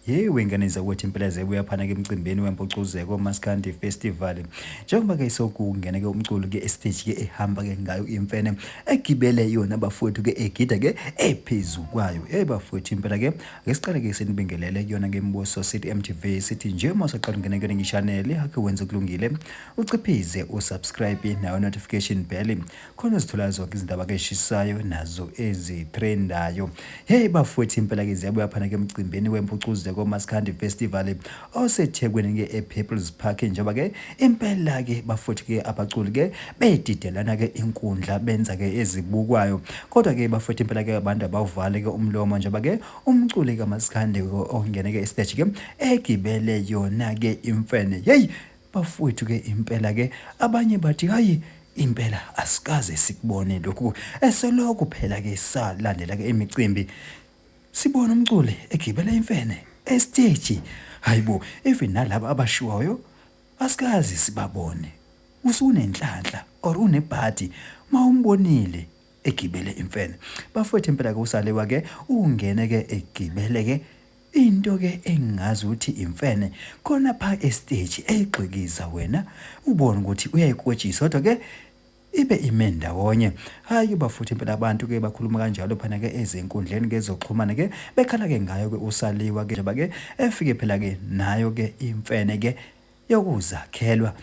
Hey wengane zakwethu impela ziyabuya phana ke emcimbini wempucuzeko Maskandi Festival. Njengoba ke sokungena ke umculo ke estage ke ehamba ke ngayo imfene egibele yona bafowethu ke egida ke ephezu kwayo. Hey bafowethu impela ke ake siqale ke sinibingelele kuyona ke Mbuso City MTV sithi nje uma usaqala ungena kuyona ngishanele ake wenze kulungile uciphize usubscribe nayo notification bell khona uzithola zonke izindaba ke eshisayo nazo ezitrendayo. Hey bafowethu impela ke ziyabuya phana ke emcimbini wempucuzeko Maskandi Festival oseThekwini ke ePeople's Park njengoba ke impela ke bafowethu ke abaculi ke bedidelana ke inkundla benza ke ezibukwayo. Kodwa ke bafowethu impela ke abantu abawuvale ke umlomo njengoba ke umculi kaMaskandi ongene ke estage ke egibele yona ke imfene. Hey Bafowethu ke impela ke abanye bathi hayi impela asikaze sikubone lokhu eselokhu phela ke salandela ke imicimbi sibona umculi egibela imfene esiteji hayibo even nalaba abashiwayo asikaze sibabone usunenhlanhla or unebhadi mawumbonile egibele imfene bafowethu impela ke usalewa ke ungene ke egibele ke Into ke engingazi ukuthi imfene khona pha estage eyigxikiza wena ubone ukuthi uyayikwetshisa kodwa ke ibe ime ndawonye. Hhayi bafuthu impela abantu ke bakhuluma kanjalo phana ke ezinkundleni ke zokuxhumana ke bekhala ke ngayo ke usaliwa ke njengoba ke efike phela ke nayo ke imfene ke yokuzakhelwa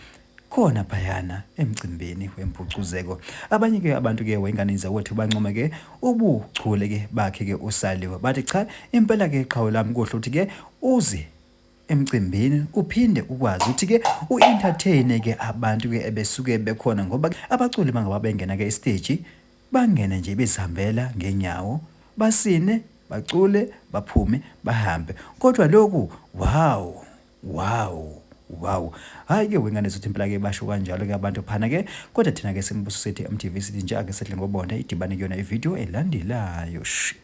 khona phayana emcimbini wempucuzeko. Abanye ke abantu ke wengane zakwethu bancome ke ubuchule ke bakhe ke uSaliwa bathi cha impela ke qhawe lami kuhle ukuthi ke uze emcimbini uphinde ukwazi ukuthi ke u-entertain ke abantu ke ebesuke bekhona ngoba abaculi bangaba bengena ke esiteji bangene nje bezihambela ngenyawo basine bacule baphume bahambe kodwa lokhu wow Wow wow hayi ke wengane zethu impela ke basho kanjalo ke abantu phana ke kodwa thina ke simbuso sethu MTV sithi nje ake sehle ngobonda idibane kuyona ivideo elandelayo. Shh.